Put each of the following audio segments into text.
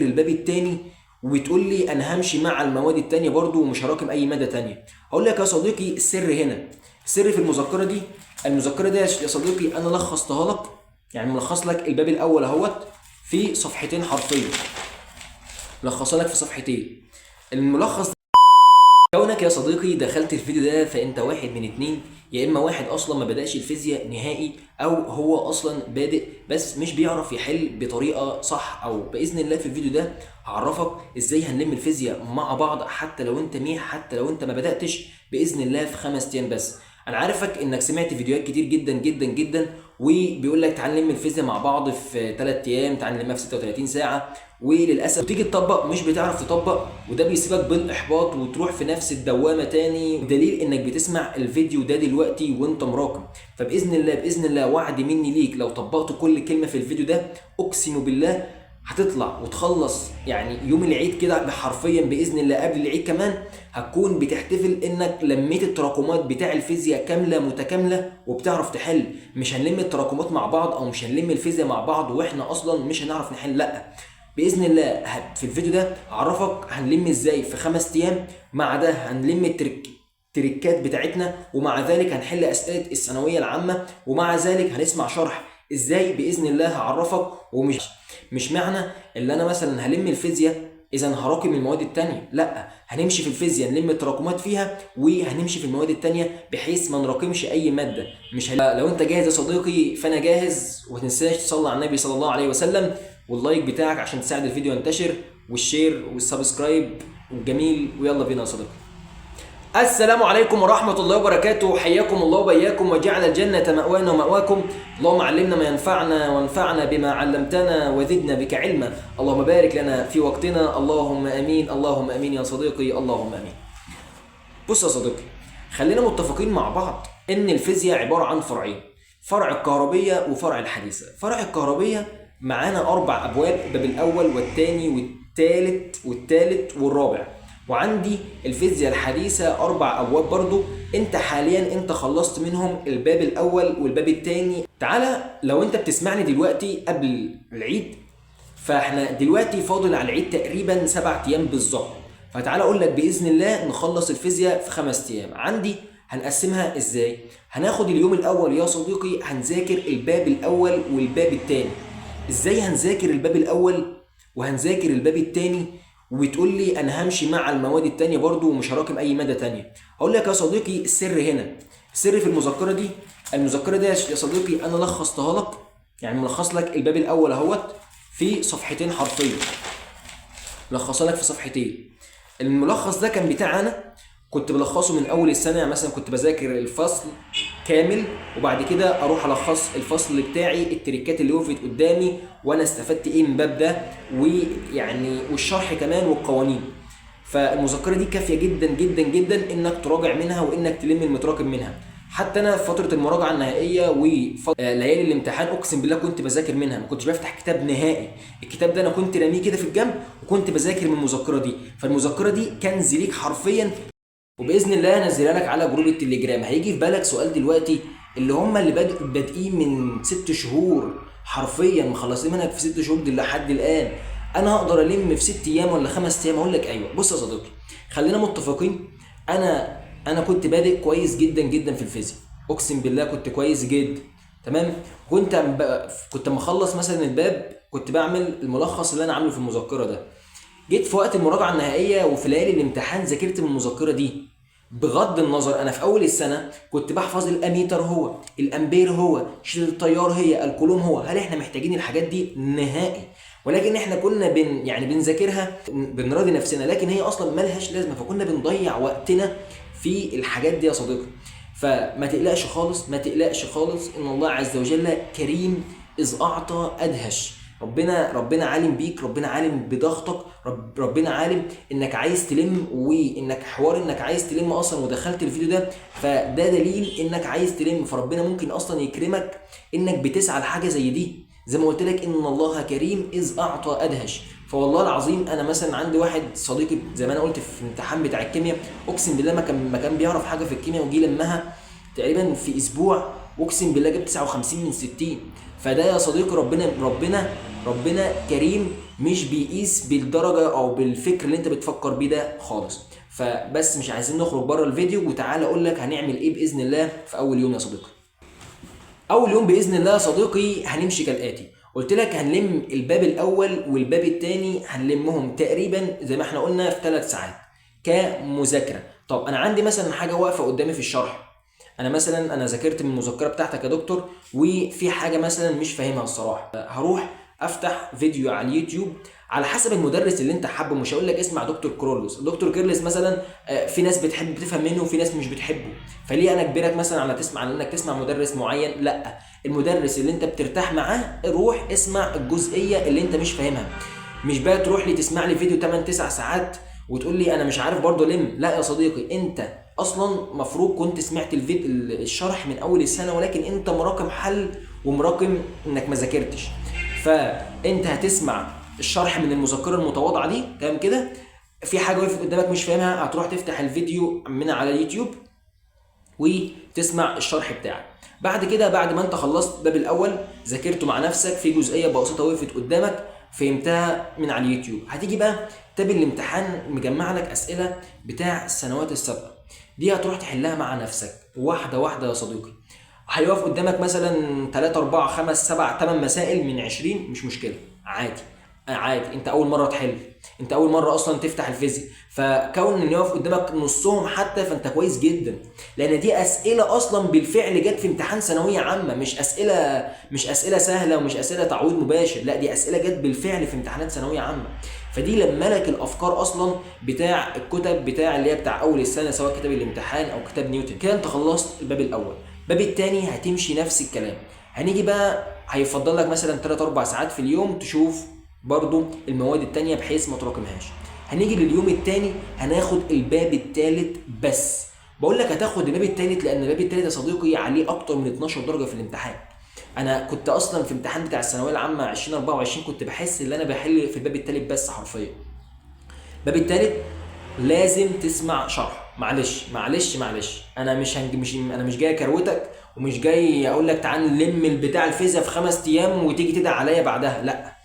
الباب التاني وبتقول لي انا همشي مع المواد التانية برضو ومش هراكم اي مادة تانية. هقول لك يا صديقي السر هنا، السر في المذكرة دي. المذكرة دي يا صديقي انا لخصتها لك، يعني ملخص لك الباب الاول اهوت في صفحتين حرفيا، لخصها لك في صفحتين. الملخص كونك يا صديقي دخلت الفيديو ده فانت واحد من اتنين، يا اما واحد اصلا ما بدأش الفيزياء نهائي، او هو اصلا بادئ بس مش بيعرف يحل بطريقة صح. او باذن الله في الفيديو ده هعرفك ازاي هنلم الفيزياء مع بعض حتى لو انت ميح، حتى لو انت ما بدأتش، باذن الله في 5 ايام بس. انا عارفك انك سمعت فيديوهات كتير جدا جدا جدا وبيقول لك تعال نلم الفيزياء مع بعض في 3 ايام، تعال نلمها في 36 ساعة، وللاسف تيجي تطبق مش بتعرف تطبق، وده بيسيبك بالاحباط وتروح في نفس الدوامة تاني. دليل انك بتسمع الفيديو ده دلوقتي وانت مراكم. فباذن الله باذن الله وعد مني ليك لو طبقت كل كلمة في الفيديو ده اقسم بالله هتطلع وتخلص يعني يوم العيد كده حرفيا باذن الله. قبل العيد كمان هتكون بتحتفل انك لميت التراكمات بتاع الفيزياء كاملة متكاملة وبتعرف تحل. مش هنلم التراكمات مع بعض او مش هنلم الفيزياء مع بعض واحنا اصلا مش هنعرف نحل، لا باذن الله في الفيديو ده هعرفك هنلم ازاي في 5 ايام. مع ده هنلم التريكات بتاعتنا، ومع ذلك هنحل اسئلة الثانوية العامة، ومع ذلك هنسمع شرح ازاي باذن الله هعرفك. ومش مش معنى اللي انا مثلا هلم الفيزياء اذا هراكم المواد التانية، لا هنمشي في الفيزياء نلم التراكمات فيها وهنمشي في المواد التانية بحيث ما نراكمش اي مادة. مش لو انت جاهز يا صديقي فانا جاهز، وما تنساش تصلي على النبي صلى الله عليه وسلم، وال like بتاعك عشان تساعد الفيديو ينتشر، وال share وال subscribe والجميل. ويلا بينا يا صديقي. السلام عليكم ورحمة الله وبركاته، حياكم الله وبياكم وجعل الجنة مأوانا ومأواكم. اللهم علمنا ما ينفعنا وانفعنا بما علمتنا وزدنا بك علما، اللهم بارك لنا في وقتنا، اللهم امين اللهم امين يا صديقي، اللهم امين. بص يا صديقي، خلينا متفقين مع بعض ان الفيزياء عبارة عن فرعين، فرع الكهربية وفرع الحديثة. فرع الكهربية معانا 4 ابواب، الباب الاول والثاني والثالث والرابع. وعندي الفيزياء الحديثة 4 أبواب برضو. انت حاليا انت خلصت منهم الباب الأول والباب الثاني. تعالى لو انت بتسمعني دلوقتي قبل العيد، فاحنا دلوقتي فاضل على العيد تقريبا 7 أيام بالظبط. فتعالى اقول لك بإذن الله نخلص الفيزياء في 5 أيام. عندي هنقسمها ازاي؟ هناخد اليوم الأول يا صديقي هنذاكر الباب الأول والباب الثاني. ازاي هنذاكر الباب الأول وهنذاكر الباب الثاني وبتقول لي انا همشي مع المواد التانية برضو ومش هراكم اي مادة تانية؟ هقول لك يا صديقي السر هنا، السر في المذكرة دي. المذكرة دي يا صديقي انا لخصتها لك، يعني ملخص لك الباب الاول اهوت في صفحتين حرفيا، لخصها لك في صفحتين. الملخص ده كان بتاع انا كنت بلخصه من اول السنة، يعني مثلا كنت بذاكر الفصل كامل وبعد كده اروح الخص الفصل بتاعي، التريكات اللي وقفت قدامي وانا استفدت ايه من باب ده، ويعني والشرح كمان والقوانين. فالمذكره دي كافيه جدا جدا جدا انك تراجع منها وانك تلم المتراكم منها. حتى انا في فترة المراجعة النهائية وليالي الامتحان اقسم بالله كنت بذاكر منها، ما كنتش بفتح كتاب نهائي. الكتاب ده انا كنت راميه كده في الجنب وكنت بذاكر من المذكرة دي. فالمذكره دي كنز ليك حرفيا، وباذن الله هنزلها لك على group التليجرام. هيجي في بالك سؤال دلوقتي، اللي هم اللي بادئين من 6 شهور حرفيا مخلصين منهج في 6 شهور دي لحد الان، انا هقدر الم في 6 ايام ولا 5 ايام؟ اقول لك ايوه. بص يا صديقي، خلينا متفقين، انا كنت بادئ كويس جدا جدا في الفيزياء، اقسم بالله كنت كويس جدا، تمام. كنت مخلص مثلا الباب، كنت بعمل الملخص اللي انا عامله في المذكرة ده. جيت في وقت المراجعة النهائية وفي ليالي الامتحان ذاكرت من المذكرة دي. بغض النظر انا في اول السنة كنت بحفظ الاميتر هو، الامبير هو، شده التيار هي، الكولوم هو. هل احنا محتاجين الحاجات دي؟ نهائي. ولكن احنا كنا يعني بنذاكرها بنراضي نفسنا، لكن هي اصلا ملهاش لازمه، فكنا بنضيع وقتنا في الحاجات دي يا صديقي. فما تقلقش خالص، ما تقلقش خالص، ان الله عز وجل كريم اذ اعطى ادهش. ربنا عالم بيك، ربنا عالم بضغطك، ربنا عالم انك عايز تلم، وانك حوار انك عايز تلم اصلا ودخلت الفيديو ده، فده دليل انك عايز تلم. فربنا ممكن اصلا يكرمك انك بتسعى لحاجة زي دي. زي ما قلت لك ان الله كريم اذ اعطى ادهش. فوالله العظيم انا مثلا عندي واحد صديقي زي ما انا قلت في الامتحان بتاع الكيمياء، اقسم بالله ما كان بيعرف حاجة في الكيمياء، وجي لمها تقريبا في اسبوع، اقسم بالله جاب 59 من 60. فده يا صديقي ربنا كريم مش بيقيس بالدرجة او بالفكر اللي انت بتفكر بيه ده خالص. فبس مش عايزين نخرج بره الفيديو، وتعالى اقول لك هنعمل ايه باذن الله في اول يوم يا صديقي. اول يوم باذن الله يا صديقي هنمشي كالاتي. قلت لك هنلم الباب الاول والباب الثاني، هنلمهم تقريبا زي ما احنا قلنا في 3 ساعات كمذاكره. طب انا عندي مثلا حاجة واقفة قدامي في الشرح، انا مثلا انا ذاكرت من المذكرة بتاعتك يا دكتور وفي حاجة مثلا مش فاهمها الصراحة، هروح افتح فيديو على اليوتيوب على حسب المدرس اللي انت حابة. مش هقول لك اسمع دكتور كرولوس، دكتور كيرلس مثلا في ناس بتحب بتفهم منه وفي ناس مش بتحبه، فليه انا اجبرك مثلا على تسمع على انك تسمع مدرس معين؟ لا، المدرس اللي انت بترتاح معاه روح اسمع الجزئية اللي انت مش فاهمها، مش بقى تروح لي تسمع لي فيديو 8 9 ساعات وتقول لي انا مش عارف برضه لم. لا يا صديقي، انت اصلا مفروض كنت سمعت الفيديو الشرح من اول السنة، ولكن انت مراكم حل ومراكم انك ما ذاكرتش، فانت هتسمع الشرح من المذكرة المتواضعة دي تمام كده. في حاجة وقفت قدامك مش فاهمها، هتروح تفتح الفيديو من على اليوتيوب وتسمع الشرح بتاعك. بعد كده بعد ما انت خلصت الباب الاول ذاكرته مع نفسك، في جزئية بسيطة وقفت قدامك فهمتها من على اليوتيوب، هتيجي بقى كتاب الامتحان مجمع لك اسئلة بتاع السنوات السابقة دي، هتروح تحلها مع نفسك واحدة واحدة يا صديقي. هيقف قدامك مثلا 3 4 5 7 8 مسائل من 20، مش مشكلة، عادي عادي، انت اول مرة تحل، انت اول مرة اصلا تفتح الفيزياء، فكون ان يقف قدامك نصهم حتى فانت كويس جدا، لان دي اسئلة اصلا بالفعل جت في امتحان ثانوية عامة، مش اسئلة سهلة ومش اسئلة تعويض مباشر، لا دي اسئلة جت بالفعل في امتحانات ثانوية عامة. فدي لما لك الافكار اصلا بتاع الكتب بتاع اللي هي بتاع اول السنة، سواء كتاب الامتحان او كتاب نيوتن. كده انت خلصت الباب الاول. الباب الثاني هتمشي نفس الكلام. هنيجي بقى هيفضل لك مثلا 3 4 ساعات في اليوم تشوف برضو المواد التانية بحيث ما تراكمهاش. هنيجي لليوم التاني هناخد الباب التالت بس. بقول لك هتاخد الباب التالت لان الباب التالت يا صديقي عليه اكتر من 12 درجة في الامتحان. انا كنت اصلا في امتحان بتاع الثانوية العامة 2024 كنت بحس ان انا بحل في الباب التالت بس حرفيا. الباب التالت لازم تسمع شرح، معلش معلش معلش، انا مش جاي اكروتك ومش جاي اقول لك تعال نلم البتاع الفيزياء في 5 ايام وتيجي تدعي عليا بعدها، لا.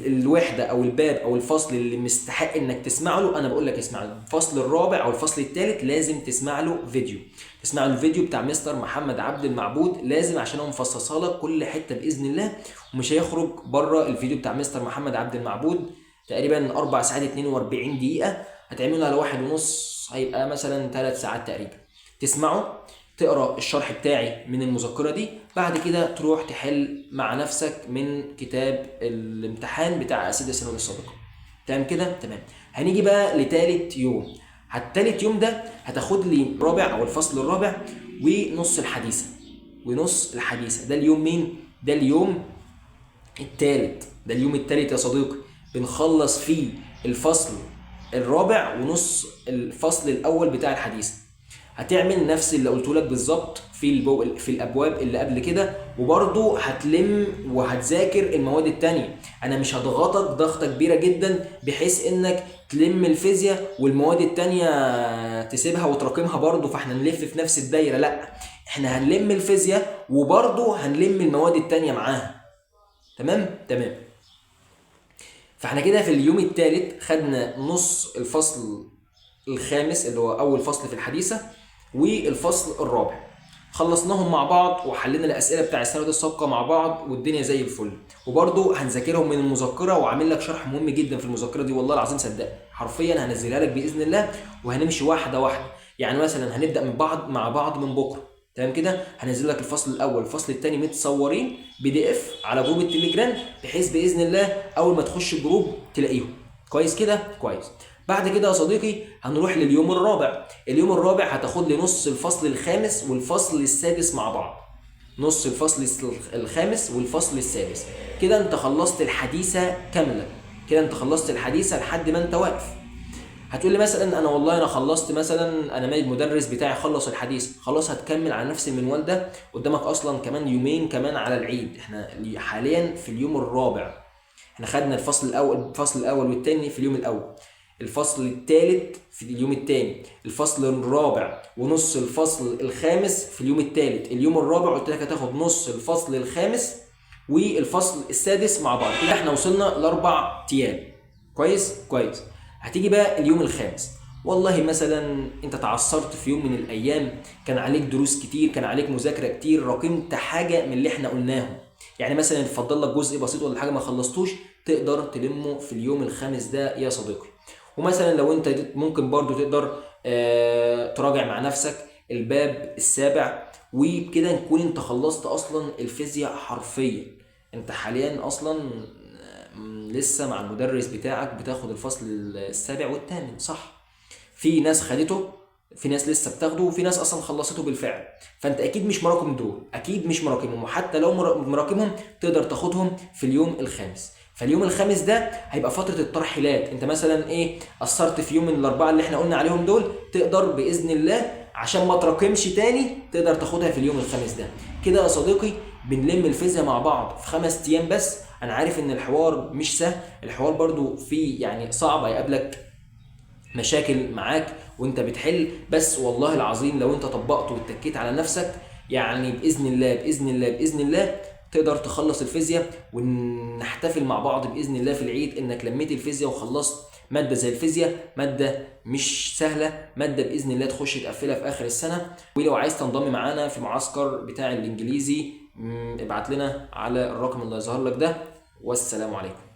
الوحدة او الباب او الفصل اللي مستحق انك تسمع له انا بقول لك اسمع له. الفصل الرابع او الفصل الثالث لازم تسمع له فيديو، تسمع له الفيديو بتاع مستر محمد عبد المعبود، لازم، عشان هو مفصصها لك كل حتة باذن الله، ومش هيخرج بره الفيديو بتاع مستر محمد عبد المعبود. تقريبا 4 ساعات 42 دقيقة، هتعمله على 1.5 هيبقى مثلا 3 ساعات تقريبا. تسمعه، تقرا الشرح بتاعي من المذكرة دي، بعد كده تروح تحل مع نفسك من كتاب الامتحان بتاع اسئلة السنوات السابقة. تمام كده؟ تمام. هنيجي بقى لتالت يوم. التالت يوم ده هتاخد لي رابع او الفصل الرابع ونص الحديثة، ونص الحديثة. ده اليوم مين؟ ده اليوم التالت، ده اليوم التالت يا صديقي، بنخلص فيه الفصل الرابع ونص الفصل الاول بتاع الحديثة. هتعمل نفس اللي قلته لك بالظبط في الابواب اللي قبل كده، وبرضو هتلم وهتذاكر المواد التانية. انا مش هضغطك ضغطه كبيرة جدا بحيث انك تلم الفيزياء والمواد التانية تسيبها وتراكمها برضو، فاحنا نلف في نفس الدايرة. لا، احنا هنلم الفيزياء وبرضو هنلم المواد التانية معاها. تمام؟ تمام. فاحنا كده في اليوم الثالث خدنا نص الفصل الخامس اللي هو اول فصل في الحديثة والفصل الرابع، خلصناهم مع بعض وحلينا الاسئلة بتاع السنوات السابقة مع بعض والدنيا زي الفل. وبرده هنذاكرهم من المذكرة، وعامل لك شرح مهم جدا في المذكرة دي والله العظيم صدقني، حرفيا هنزلها لك باذن الله، وهنمشي واحدة واحدة. يعني مثلا هنبدا من بعض مع بعض من بكره، تمام كده؟ هنزل لك الفصل الاول والفصل الثاني متصورين PDF على جروب التليجرام، بحيث باذن الله اول ما تخش الجروب تلاقيهم. كويس كده؟ كويس. بعد كده يا صديقي هنروح لليوم الرابع. اليوم الرابع هتاخد لي نص الفصل الخامس والفصل السادس مع بعض، نص الفصل الخامس والفصل السادس. كده انت خلصت الحديثة كاملة، كده انت خلصت الحديثة لحد ما انت واقف. هتقول لي مثلا انا والله انا خلصت مثلا، انا مالي المدرس بتاعي خلص الحديث، خلاص هتكمل على نفس المنوال ده قدامك اصلا كمان يومين كمان على العيد. احنا حاليا في اليوم الرابع، احنا خدنا الفصل الاول، الفصل الاول والثاني في اليوم الاول، الفصل الثالث في اليوم الثاني، الفصل الرابع ونص الفصل الخامس في اليوم الثالث. اليوم الرابع قلت لك هتاخد نص الفصل الخامس والفصل السادس مع بعض. كده احنا وصلنا ل4 ايام. كويس كويس. هتيجي بقى اليوم الخامس، والله مثلا انت تعثرت في يوم من الايام، كان عليك دروس كتير، كان عليك مذاكرة كتير، راكمت حاجة من اللي احنا قلناهم، يعني مثلا اتفضل لك جزء بسيط ولا حاجة ما خلصتوش، تقدر تلمه في اليوم الخامس ده يا صديقي. ومثلا لو انت ممكن برضو تقدر تراجع مع نفسك الباب السابع، وبكده نكون انت خلصت اصلا الفيزياء حرفيا. انت حاليا اصلا لسه مع المدرس بتاعك بتاخد الفصل السابع والثامن، صح؟ في ناس خدته، في ناس لسه بتاخده، وفي ناس اصلا خلصته بالفعل. فانت اكيد مش مراكم دول، اكيد مش مراكمهم، وحتى لو مراكمهم تقدر تاخدهم في اليوم الخامس. فاليوم الخامس ده هيبقى فترة الترحيلات. انت مثلا ايه قصرت في يوم من الاربعة اللي احنا قلنا عليهم دول، تقدر باذن الله عشان ما تراكمش تاني تقدر تاخدها في اليوم الخامس ده. كده يا صديقي بنلم الفيزياء مع بعض في 5 ايام بس. انا عارف ان الحوار مش سهل، الحوار برضو فيه صعب، هيقابلك مشاكل معاك وانت بتحل، بس والله العظيم لو انت طبقت واتكيت على نفسك باذن الله باذن الله باذن الله تقدر تخلص الفيزياء، ونحتفل مع بعض باذن الله في العيد انك لميت الفيزياء وخلصت مادة زي الفيزياء، مادة مش سهلة، مادة باذن الله تخش تقفلها في اخر السنة. ولو عايز تنضم معانا في معسكر بتاع الانجليزي، ابعت لنا على الرقم اللي هيظهر لك ده. والسلام عليكم.